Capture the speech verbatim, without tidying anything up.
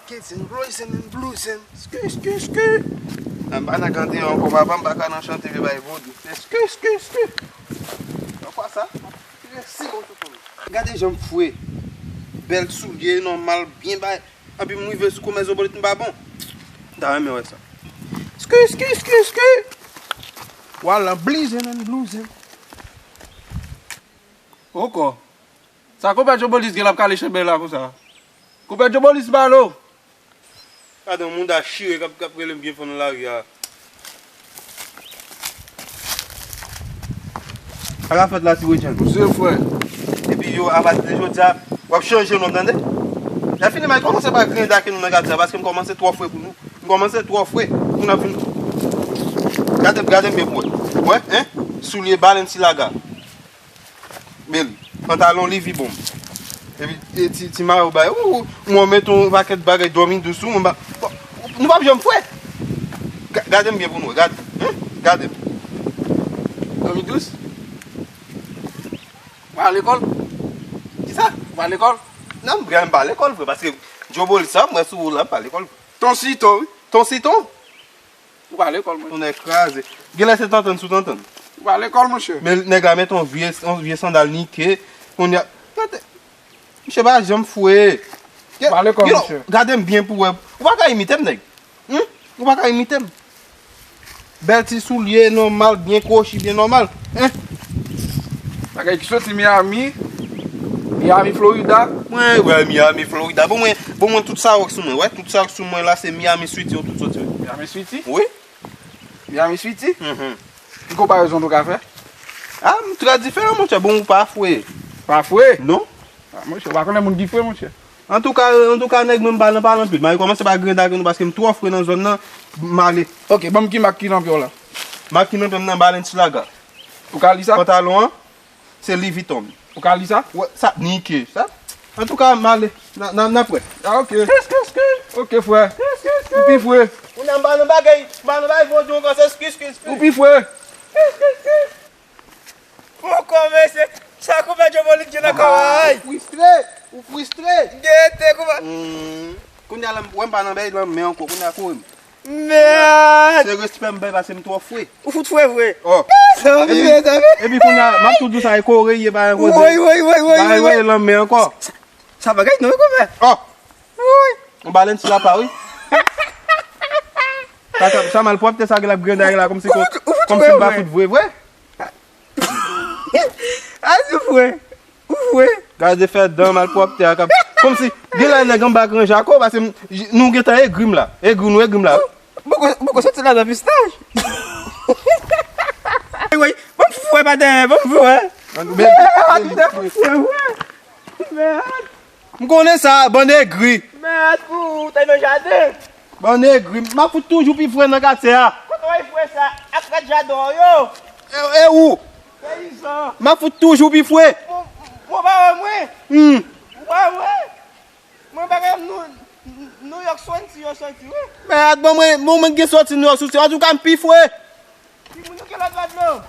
Kids and boys and blues and sku, sku, sku. An pa nan kante ankò, papa, m pa ka nan chante vye bay vodou. Se sku, sku, sku. Nan kwa sa? Resi bon tout moun. Gade jan m fre. Bèl soulye, nòmal, byen bay. Anpi m rive sou kòmè Zobolit m pa bon. M ta renmen wè sa. Sku, sku, sku, sku. Wala, blizen and bluzen. Ankò. Sa konpè Djobolis gen l ap kale chenbèy la konsa? Konpè Djobolis balo! Gade yon mouda chire k ap, k ap rele m byen fò nan lari a. Sa k ap fèt la, Ti Wetchenn? Pouse, frè. Epi yo, apati de jodi a, w ap chanje non, tande? Lè fini, m a kòmanse pa griyen dake nou nan katye a, paske m kòmanse twò fre pou nou. M kòmanse twò fre pou n ap vin. Gade, gade m byen pou wè. Wè, en? Soulye Balenciaga. Men, pantalon Louis V bon. Epi, e, ti, ti mayo bay. Ou, ou, mwen met yon pakèt bagay dòmi dous ou, mwen ba, bon, nou p ap janm fre. Ga-, gade m byen pou nou, gade. Hen? Gade m. Dòmi dous? Ou pa lekòl? Kisa? Ou pa lekòl? Non, m pa lekòl, vre, paske Djobolis sa, mwen sou ou la, m pa lekòl. Ton Siton, wi. Ton Siton? Ou pa lekòl, mwen. Tonnè kraze. Genlè se tantann sou tantann. Ou pa lekòl, monchè. Men nèg la met yon vye, yon vye sandal nike. Kounye a, gade, misye pa janm fre. Ou pa lekòl, monchè. Gade m byen pou wè. Ou pa ka imite m, nèg. Hum? Ou pa ka imite m. Bèl ti soulye, nòmal, byen kwochi, byen nòmal. Hein? Bagay ki soti Miami. Miami, Florida. Mwen, wè, Miami, Florida. Bon, mwen, bon, mwen, tout sa wè sou mwen, wè. Tout sa sou mwen la, se Miami Sweetie, yo tout soti, wè. Miami Sweetie? Wi. Miami Sweetie? Mhm. Ki konparezon nou ka fè? Ah, m trè diferan, monchè. Bon, ou pa fre. Pa fre? Non. Ah, monchè, ou pa konnen moun ki fre, monchè. Antouka, antouka, nèg mwen m pa nan pale anpil. M a kòmanse pa griyen dake nou paske m twò fre nan zòn nan. M ale. Ok, ban m ki mak ki nan pye w la. Mak ki nan pye m nan Balenciaga. Ou ka li sa? Pantalon an, se Louis Vuitton. Ou ka li sa? Wè, sa nike, sa. Antouka, m ale. N a, n a, n ap wè. Ah, ok. Ski, ski, ski. Ok, frè. Ski, ski, ski. Ou pi fre. Ou nan ba nan bagay, ba nan bagay vodou ankò, se ski, ski, ski. Ou pi fre. Ski, ski, ski. Poko mesye, sa konpè Djobolit gen nan kò a, ay. Ou fristre, ou fristre. Gete konpè. Hmm. Kounye a la, m wè m pa nan bay lanmen ankò, kounye a kouri m. Mèd! Se respè m bay paske m twò fre. Ou fout fre vre. Oh. Mezanmi, mezanmi. Epi kounye a, m ap tou di w sa, e kore ye pa yon koze. Woy, woy, woy, woy, woy, woy. Lanmen ankò. Sa, sa bagay non, konpè. Oh. Woy. On balen ti lapa, wi. Sa, sa, sa malpwòpte sa, gen l ap griyen dèyè la, kòmsi, ou fout, ou fout kòmsi m pa fout vre, vre. A di fre. Ou fre. Gade fè dan malpwòpte a k ap. Kòmsi, gen lè nèg anba gran jako, paske m, j-, nou gentan egri m la. Egri nou, egri m la. Poko, poko soti ladan pistach. Woy, ban m fouwe pa dèyè, ban m fouwe. An nou bèl. Mèd. M konnen sa, bann egri. Mèd pou ou, ta nan jaden. Bann egri. M ap fout toujou pi fre nan katye a. Kote w fre sa? Ak frèt jaden w yo. E, e ou? Peyizan. M ap fout toujou pi fre. Bon, bon, pa wè mwen. Hmm. Ou pa wè? Mwen pa gen nou, New York soti yo soti, wi. Mèd, bon, mwen, bon, mwen gen soti New York soti. Antouka, m pi fre. Ki moun yo ke lòt vag non?